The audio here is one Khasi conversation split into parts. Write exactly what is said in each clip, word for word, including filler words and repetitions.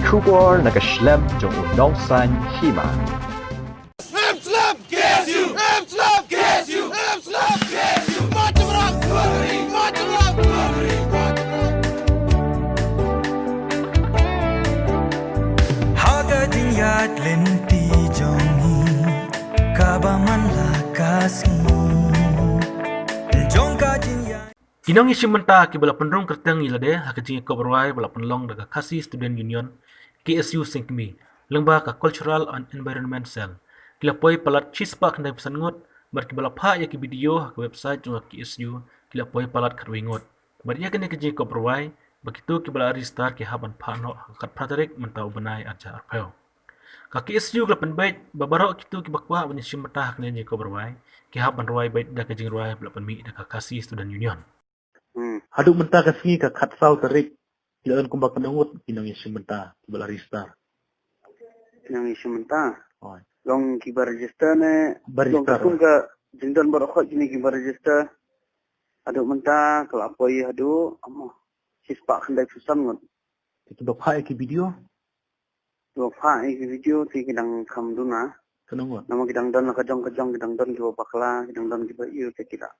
Khubor na ka shlem jong u nongsan hima. Slap, slap, K S U! Slap, slap, K S U! Slap, slap, K S U! March around, glory! March around, glory! March around! Ha ka jingïaid lynti jong ngi, kaba man la ka sngi jong ka jingïaid. Ki nongïashim bynta kiba la pynrung kyrteng ïa lade ha ka jingïakop rwai ba la pynlong da ka Khasi Student Union, K S U Sengkmie, lyngba ka Cultural and Environment Cell, ki la poi palat shispah khyndai phew san ngut, bad kiba la phah ïa ki video ha ka website jong ka K S U ki la poi palat khatwei ngut. Bad ïa kane ka jingïakop rwai ba kito kiba la register ki hap ban phah noh ha ka khatphra tarik mynta u bnai ar hajar arphew. Ka K S U ka la pynbeit ba baroh kito kiba kwah ban ïashim bynta ha kane ka jingïakop rwai ki hap ban rwai beit da ka jingrwai ba la pynmih da ka Khasi Student Union. Hmm. Haduh mynta ka sngi ka khatsaw tarik, ki la don kumba khyndai ngut ki nongïashim bynta kiba la register. Ki nongïashim bynta? Hooid. Long kiba register ne? Ba register. Long ka kum ka jingdon baroh khoit kine kiba register. Haduh mynta ka la poi haduh, amo, shispah khyndai phew san ngut. Te kiba phah ïa ki video? Kiba phah ïa ki video te ki dang kham duna. Khyndai ngut. Namar ki dang don la ka jong ka jong, ki dang don kiba bakla, ki dang don kiba ïoh te ki la.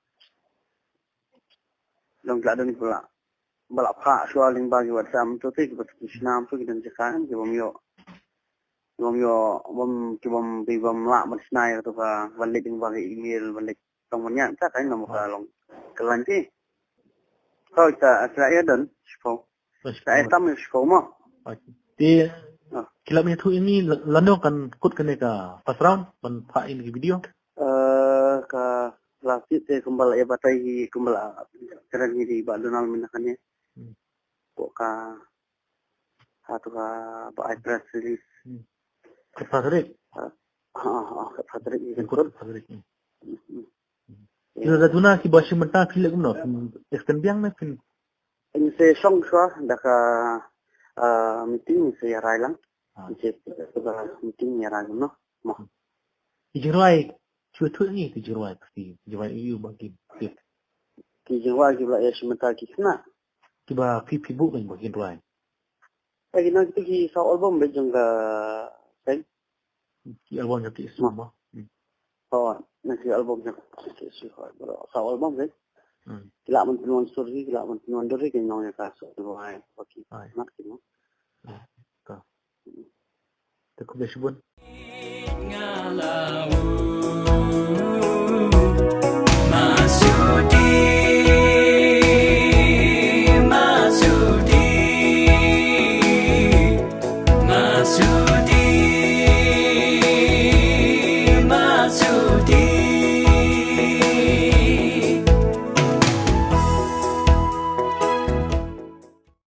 Long ki la don kiba la, ba la phah shuwa lyngba ki WhatsApp mynta te kiba tu shnam tu ki dang jaka ki bym ïoh. Ki bym ïoh, bym, ki bym, ki bym lah ban shna ïa katu ka ban leit lyngba ka email, ban leit tang ban ïaid mynta ka long ka lain te. Hooid, ta, ta ïa don shiphew. Sa ai tam ïa shiphew mo. Te ki la mih thuh ïa ngi lano kan kut kane ka first round ban phah ïa ki video? Eh, ka last week te kumba la ïa batai hi, kumba la kren hi dei Bah Donald mynta kane. Hmm. Ko ka, ha tu ka ba ai press release. Hmm. Ka Patrick. Ha, ha, ha, ka Patrick ni kan kut. Patrick. Hmm. Hmm. Ki la duna kiba shim bynta phi leh kumno? Phi extend biang ne phi? Ngi sa shong shuwa da ka, ah, meeting ngi sa ïa rai lang. Ah. Ngi sa da ka meeting ïa rai lang, no? Mo. Ki jingrwai, shu thuh ngi ki jingrwai phi, ki jingrwai ïa u ba ki. Ki jingrwai kiba la ïa shim bynta ki khynnah. Kiba phi phi buh ngi ba ki jingrwai. Ai, ki nang kita ki saw album beit jong ka seng. Ki album jong ki Islam, ah. Hmm. Oh, na ki album jong ki Islam, oh, saw album kan. Hmm. Ki lah ban pynwan sur hi, ki lah ban pynwan dur hi, ki nong ïa ka sur hi, ba ki. Ai. Mat ki mo. Hmm. Ka. Te khublei shibun.